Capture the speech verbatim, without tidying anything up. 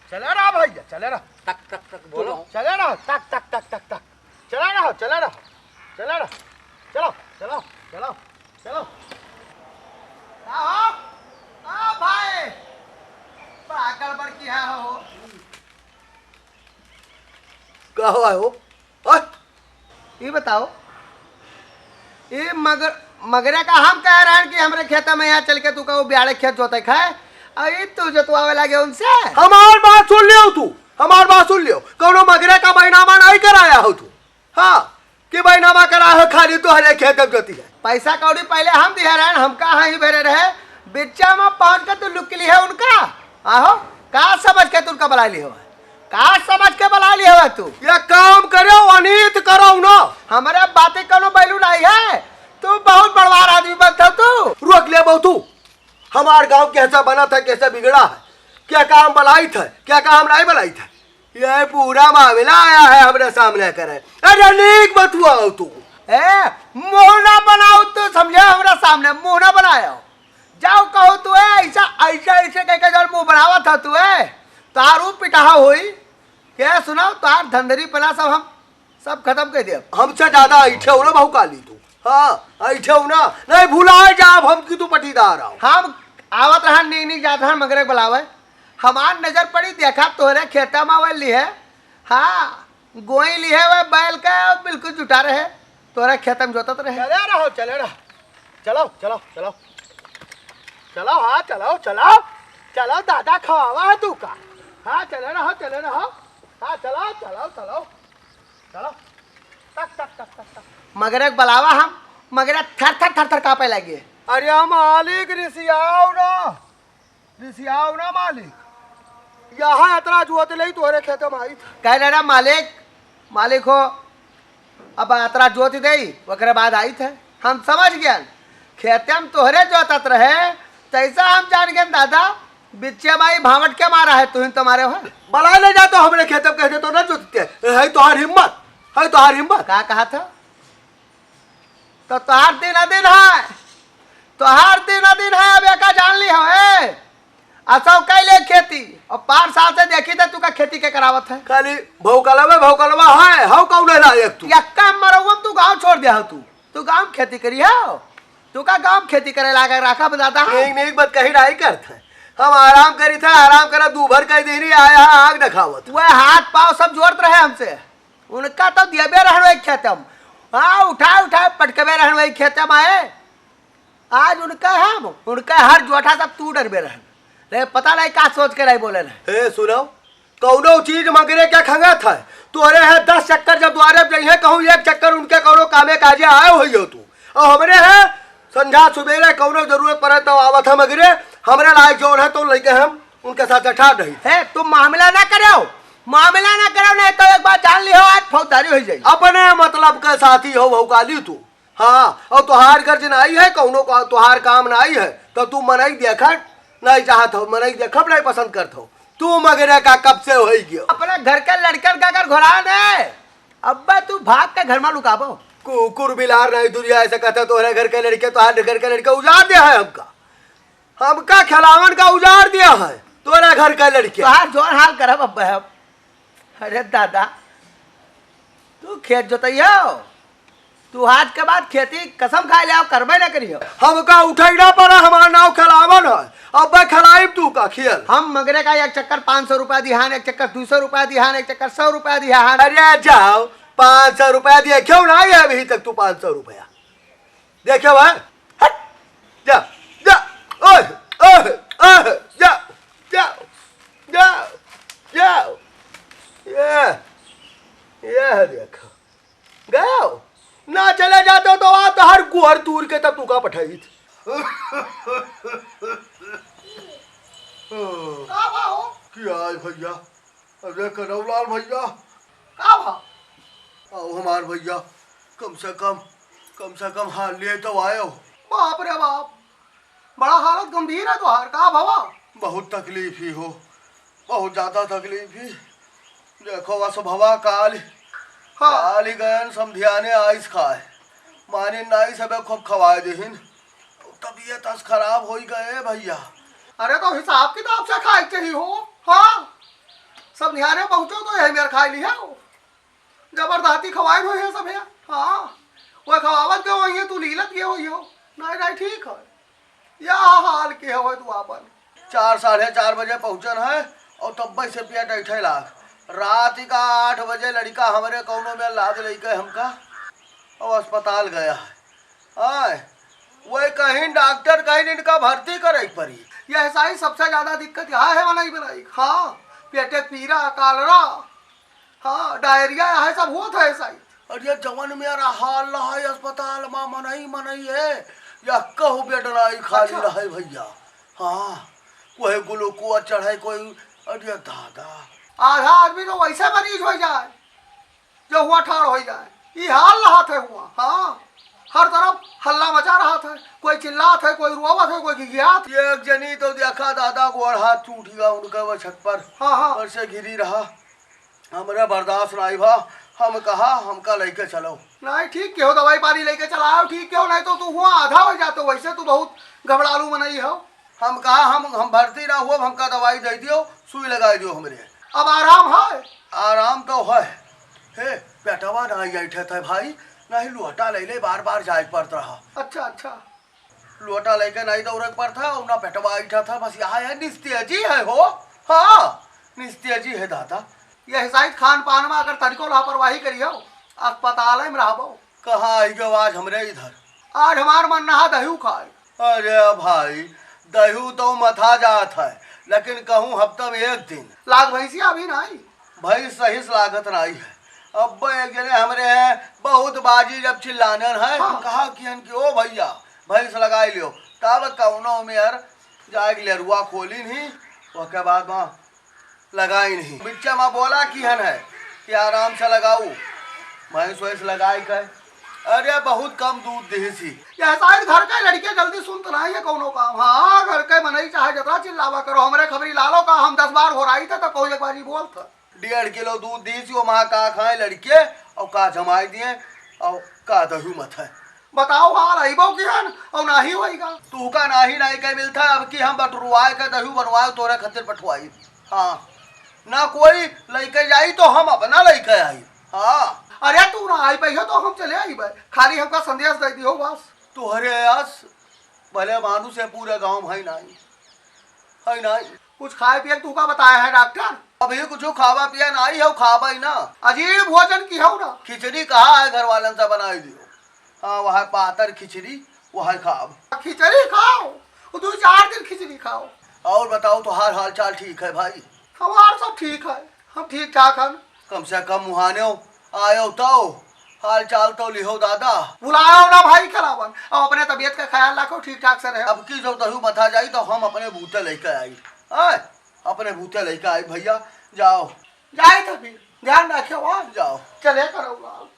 चले रहा भैया, चले रहा। तक, तक, तक बोलो। चले रहा, तक, तक, तक, तक, तक। चले रहा, चले रहा, चले रहा। चलो, चलो, चलो, चलो। का हो? आ भाई, बड़ा गड़बड़ किहा हो। का हुआ हो? हट! ई बताओ, ई मगर-, मगरे का हम कह रहे हैं कि हमरे खेत में यहाँ चल के तू कहू ब्याड़े खेत जोते खाए, और ई तू जोतवावे लागे उनसे? हमार बात सुन लियो तू, हमार बात सुन लियो, कौनो मगरे का बैनामा नहीं कराया हो तू। हाँ, कि बैनामा करा हो, खाली तोहरे खेत में जोती है। पैसा कौड़ी पहले हम दिया रहन, हमका हाँ ही भरे रहे, बिच्चा में पहुँच के तू लुक लिहे उनका। आहो, का समझ के तू उनका बुला लिहे हो? का समझ के बुला लिहे हो तू? ये काम करो, अनीत करो ना। हमारे बातें कोनो value नहीं है, तू बहुत बड़वार आदमी बनता तू। रोक ले बहु तू, हमार गाँव कैसे बना था, कैसे बिगड़ा है, क्या काम बलाइत है, क्या काम नहीं बलाइत है, ये पूरा मामला आया है हमरे सामने करे। अरे नीक बतुआओ तू। ए, मुंह ना बनाओ तू, समझे, हमरे सामने मुंह ना बनाओ। जाओ कहो तू, ए, ऐसा, ऐसा, ऐसे कह के जौन मुंह बनावत ह तू, ए, तारू पिटाहा होई। के सुनाओ, तार धंधरी पना सब हम सब खतम कर देब। हमसे ज्यादा ऐठे हो ना बहु काली तू। हाँ, ऐठे हो ना, नहीं भुलाए जाब हम कि तू पटीदार आओ। हम आवत रहन, नीक नीक जात रहन मगरे के बुलावे। हमार नजर पड़ी, देखा तोहरे खेता में वह लिहे। हाँ, गोई लिहे वह बैल का बिल्कुल जुटा रहे, तोहरे खेत में जोतत रहे। चले रहो, चले रहो। चलो, चलो, चलो। चलो, हाँ, चलो, चलो। चलो, दादा खवावा है तू का। हाँ, चले रहो, चले रहो। हाँ, चलो, चलो, चलो। चलो। तक, तक, तक, तक, तक। मगरे के बुलावा हम, मगरे थर, थर, थर, थर कांपे लगे। अरे मालिक, रिसियाओ ना। रिसियाओ ना मालिक। यहाँ अतरा जुआ ते नहीं तोहरे खेते में आई था। कह रहे ना मालिक, मालिक हो, अब अतरा जोत देई, ओकरे बाद आइत है। हम समझ गए, खेते में तोहरे जोतत रहे, तैसा हम जान गए दादा, बिच्चे माई भावट के मारा है, तुहिन तुम्हारे हो। बलाए ले जा तो हमरे खेते में कहते तो ना जोतते। है तोहार हिम्मत, है तोहार हिम्मत। का कहा था? तो तोहार दिन अदिन है, तोहार दिन अदिन है, अब एका जान ली हो, ए? असौ कैले खेती, और पाँच साल से देखी त तू का खेती के करावत है। खाली भौकलवा, भौकलवा है, हौ कौन है लायक तू? यक्का मरौआ तू गाँव छोड़ दिया हो तू। तू गाँव खेती करी हो? तू का गाँव खेती करे लागे राखा बजाता है? नहीं, नहीं, बात कही नहीं करत है। हम आराम करी था, आराम करा, दू भर कह देनी, आया आग दिखावत। वह हाथ पाँव सब जोड़त रहे हमसे। उनका तो दियबे रहन वही खेते में। हाँ, उठाए, उठाए पटकबे रहन वही खेते में आए। आज उनका हम, उनका हर जोठा सब तू डरबे रहन। रे, पता नहीं का सोच के नहीं बोले रहे। ए, सुनो, कौनो चीज मगरे के खंगत है। तोरे है दस चक्कर जब द्वारे पे जइहे, कहूँ एक चक्कर उनके कौनो कामे काजे आए होई हो तू। और हमरे है संझा सुबेरे कौनो जरूरत पड़े तो आवत है मगरे, हमरे लायक जौन है तो लइके हम उनके साथ ठाड़ रही। हे, तुम मामला ना करो, मामला ना करो, नहीं तो एक बार जान लिहो, आज फौजदारी हो जाई। अपने मतलब का साथी हो भौकाली तू। हाँ, और तोहार गर्ज नाई है, कौनो का तोहार काम नाई है, तो तू मनई देखत नहीं चाहत हो, मनई देखब नहीं पसंद करत हो। तू मगरे का कब से होई गयो? अपने घर के लड़कन का अगर घोड़ा दे, अब्बे तू भाग के घर में लुकाबो। कुकुर बिलार नहीं दुनिया ऐसे कहते, तोहरे घर के लड़के, तोहार घर के लड़के उजाड़ दे है हमका। हमका खिलावन का उजाड़ दिया है, तोरा घर का लड़के। तोहार जौन हाल करब अब हम। अरे दादा, तू खेत जोतइहो, तू आज के बाद खेती कसम खाए ले आओ, करबे ना करियो। हमका उठैना पड़ा, हमार नाव खिलावन है, अब खिलाइब तू का खेल। हम मगरे का एक चक्कर पाँच सौ रुपया दिहान, एक चक्कर दू सौ रुपया दिहान, एक चक्कर सौ रुपया दिहान। अरे जाओ, पाँच सौ रुपया दिए, क्यों ना आए अभी तक तू पाँच सौ रुपया? देखे भाई, हट, जा, जा, ओह, ओह, ओह, जा, जा, जा, जा। ये, ये देखो, गयो। ना चले जाते तो आज तो हर गुहर तूर के तब तू का पठाई थी। का बा हो? क्या है भैया? अरे कनौलाल भैया। का भा? आओ हमार भैया, कम से कम, कम से कम हाल लिए तो आयो। बाप रे बाप, बड़ा हालत गंभीर है तोहार, का भवा? बहुत तकलीफ ही हो, बहुत ज्यादा तकलीफ ही। देखो बस भवा काल, हाँ। काल ही गयन समधियाने आइस खाए, माने नाई सबे खूब खवाए देहिन, तबीयत अस खराब होई गए भैया। अरे तो हिसाब किताब से खाए चाहिए हो, हाँ? सब निहारे पहुँचो तो यही मेर खाई लिया हो। जबरदस्ती खवाइन होई है सब है। हाँ, वो खवावत गए होई है, तू लीलत गए होई हो। नहीं, नहीं, ठीक है। या हाल के हवे तू आपन। चार, साढ़े चार बजे पहुँचन है और तब्बे से पेट ऐठे लाग। रात का आठ बजे लड़िका हमरे कौनो में लाद लइके हमका और अस्पताल गया है। आय, वही कहीं डॉक्टर कहीं इनका भर्ती करे के पड़ी। यह साई सबसे ज्यादा दिक्कत यहाँ है, मनई बनाई। हाँ, पेटे के पीरा, कालरा, हाँ, डायरिया, यह सब होत है साई। अरे जवन मेरा हाल रहा अस्पताल मा, मनई मनई है, या कहू बेड नाई खाली अच्छा। रहे भैया। हाँ, कोई ग्लूकोज चढ़े, कोई, अरे दादा। आधा आदमी तो वैसे मरीज हो जाए, जो हुआ ठाड़ हो जाए। ई हाल रहत है हुआ, हाँ, हर तरफ हल्ला मचा रहत है, कोई चिल्लात है, कोई रोवत है, कोई घिघियात। एक जनी तो देखा दादा, गोड़ हाथ टूट गया उनका वो छत पर, हाँ, हाँ। पर से गिरी रहा। हमरा बर्दाश्त नाई भा, हम कहा हमका लइके चलो। नाई, ठीक केहो, दवाई पानी लइके चलाओ, ठीक केहो, नाई तो तू हुआ आधा हो जातो। वैसे तू बहुत घबरालू मनई हो। हम कहा हम, हम भर्ती ना हुआ, हमका दवाई दे दियो, सुई लगाई दियो हमरे। अब आराम है? आराम तो है। हे, पेटवा नाई ऐठत है भाई, नहीं लोटा ले ले, बार बार जाए पड़त रहा। अच्छा, अच्छा। लोटा लेके नाई दौड़े के पड़त है और ना पेटवा ऐठत है, बस यहाँ है, निस्तेजी है हो। हाँ, निस्तेजी है दादा। यह साइत खान पान में अगर तनिको लापरवाही करियो, अस्पताल में रहबो। कहाँ आई गयो आज हमरे इधर? आज हमार मन नहा दही खाए। अरे भाई, दही तो मथा जात है, लेकिन कहूँ हफ्ता में एक दिन। लाग भैंसिया अभी नाई। भैंस सही से लागत नाई है। अब एक जने हमरे हैं, बहुत बाजी जब चिल्लानन है, हाँ। कहा किहन कि ओ भैया, भैंस लगाई लियो। तब कौनो मेर जाए के लेरुआ खोली नहीं, ओके बाद में लगाई नहीं। बिच्चा में बोला किहन है कि आराम से लगाऊ, भैंस वैंस लगाई के। अरे बहुत कम दूध दिहिसी। यह शायद घर के लड़के जल्दी सुनत नाई है कौनो काम। हाँ, घर के मनई चाहे जतरा चिल्लावा करो, हमरे खबरी लालो का हम दस बार होराई थे तो कोई एक बारी बोलत। डेढ़ किलो दूध दिहिसी, वो माँ का खाए लड़के और का जमाई दिए और का दही मत है। बताओ हाल अइबो किहन और नाही होइगा। तू का नाही नाही कह मिलता, अब की हम बटुरवाए के दही बनवाए तोरे खातिर पठवाई। हाँ, ना कोई लइके जाई तो हम अपना लइके आई। हाँ। अरे तू ना आई पइहो तो हम चले आइबे, खाली हमका संदेश दे दियो बस। तोहरे आस भले मानुस है, पूरे गाँव में है नाई, है नाई। कुछ खाए पिए के तू का बताया है डॉक्टर? अभी कुछ खावा पिया नाई है, खावा ही ना। अजीब भोजन की हो ना। खिचड़ी कहा है घर वालन से बनाई दियो। हाँ, वह पातर खिचड़ी, वह खाब। खिचड़ी खाओ, वो दो चार दिन खिचड़ी खाओ। और बताओ, तोहार हाल चाल ठीक है भाई? हमार सब ठीक है, हम ठीक ठाक हन। कम से कम मुहाने हो, आयो तो हाल चाल तो लिहो दादा। बुलायो ना भाई खिलावन, अब अपने तबीयत का ख्याल रखो, ठीक ठाक से रहे। अब की जो दही मथा जाई तो हम अपने बूते लेके आई। आय, अपने बूते लेके आई भैया, जाओ। जाए तो फिर ध्यान रखे, हाँ? जाओ। चले करो बाप।